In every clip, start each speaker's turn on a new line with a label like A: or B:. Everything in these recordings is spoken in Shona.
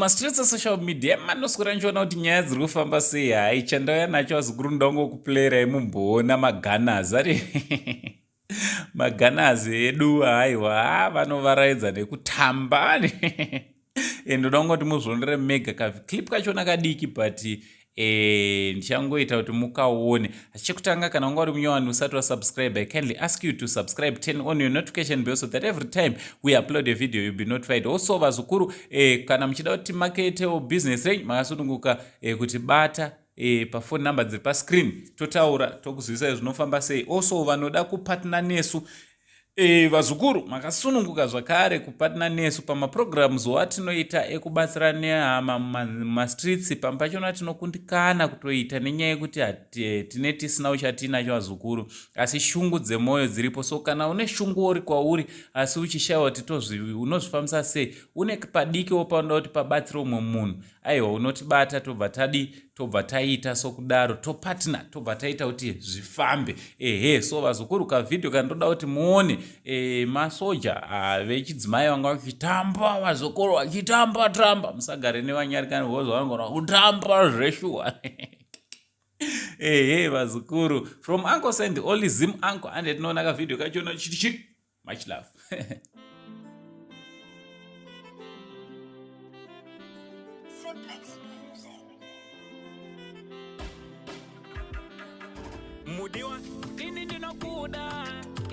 A: Mumastreets esocial media manoswera ndichiona kuti nyaya dziri kufamba sei. Hai, chandauya nacho vazukuru, ndangokuplayera mumboona maganas ari maganas edu. Haiwa, vanovaraidza nekutamba. Ndoda kungoti muzvionere mega kaclip kachona kadiki, but ndichangoita kuti mukaone. Asi chekutanga, kana wanga uri munyowani usati wasubscribe, I kindly ask you to subscribe, turn on your notification bell so that every time we upload a video you'll be notified. Also vazukuru, kana muchida kuti maketewo business renyu, makasununguka kuti bata pafone number dziri pascreen, totaura, tokuzivisai zvinofamba sei. Also vanoda kupartner nesu, vazukuru, makasununguka zvakare kupartner nesu pamaprograms watinoita ekubatsira nehama mumastreets. Pamwe pachona tinokundikana kutoita nenyaya yekuti tine tisina chatinacho vazukuru, asi shungu dzemwoyo dziripo. So kana une shungu uri kwauri asi uchishayiwa kuti unozvifambisa sei, une padikiwo paunoda kuti pabatsire umwe munhu, aiwa, unotibata, tobva tadi, tobva taita sokudaro, topartner, tobva taita kuti zvifambe. Ehe, so vazukuru, kavhidhio kandoda kuti muone, masoja vechidzimai vanga vachitamba vazukuru, vachitamba tamba. Musagare nevanyarikani because vanogona kutamba zveshuwa. Ehe vazukuru, from Uncle Send, only Zim uncle, ande tinoona kavhidhio kachona chichi. Much love.
B: Simplex Music.
C: Mudiwa, ini ndinokuda,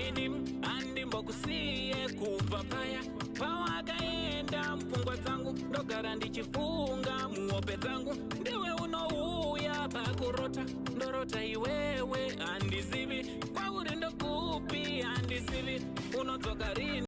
C: ini handimbokusiye. Kubva paya pawakaenda, mupfungwa dzangu ndogara ndichifunga, muhope dzangu ndiwe unouya, pakurota ndorota iwewe. Handizivi kwauri ndokupi, handizivi unodzoka rini.